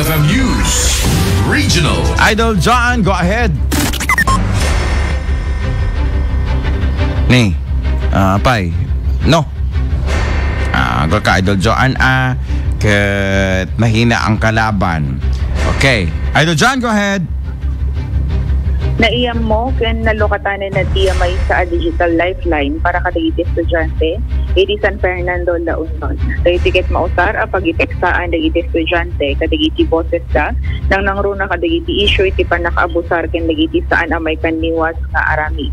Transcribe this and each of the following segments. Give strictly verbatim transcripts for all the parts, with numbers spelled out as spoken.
F M News Regional. Idol John, go ahead. Ni, ah, pay. No. Ah, go ka, Idol John, ah, ket mahina ang kalaban. Okay. Idol John, go ahead. Naiyammo ken nalukatanen ti maysa a digital lifeline para kadagiti estudiante iti San Fernando, La Union. Daytoy ket mausar a pagiteksaan dagiti estudiante kadagiti bosesda nang nangruna kadagiti isyu iti pannakaabusar ken dagiti saan a maipanniwas nga aramid.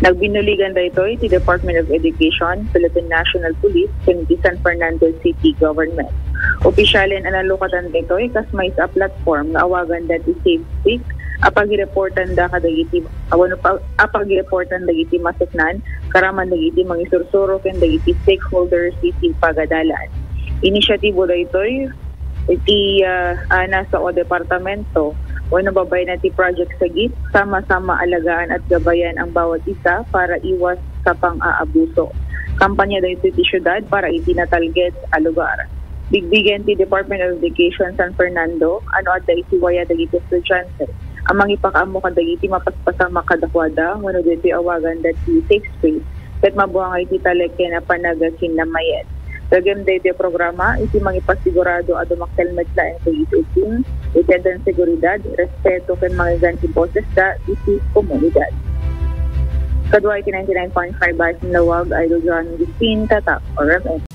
Nagbinuligan daytoy ti Department of Education, Philippine National Police, ken iti San Fernando City Government. Opisyalen a nalukatan daytoy kas maysa a platform nga awagan dati Safe Speak a pagireportan da kadagiti awan pa, a pagireportan dagiti masuknan, karaman dagiti mangisursuro ken dagiti stakeholders iti pagadalan. Inisyatibo daytoy iti, ah, ah, nasa o departamento wenno babaen ti Project Sagip, sama-sama alagaan at gabayan ang bawat isa para iwas sa pang-aabuso. Kampanya daytoy ti syudad para iti natalget a lugar. Bigbigen ti Department of Education San Fernando ano adda iti waya dagiti estudiante a mangipakaammo kadagiti mapaspasama kadakuada wenno daytoy awagan dati Safe Space ket mabuangay ti talek ken a panaga ken namayat. Gagem daytoy a programa iti mangipasigurado a dumakkel met laeng dagiti ubbing iti addan seguridad, respeto ken manggigan ti bosesda iti komunidad. Kadua iti ninety-nine point five Basin Lawag, Idol John Augustin, Tatak, R M N.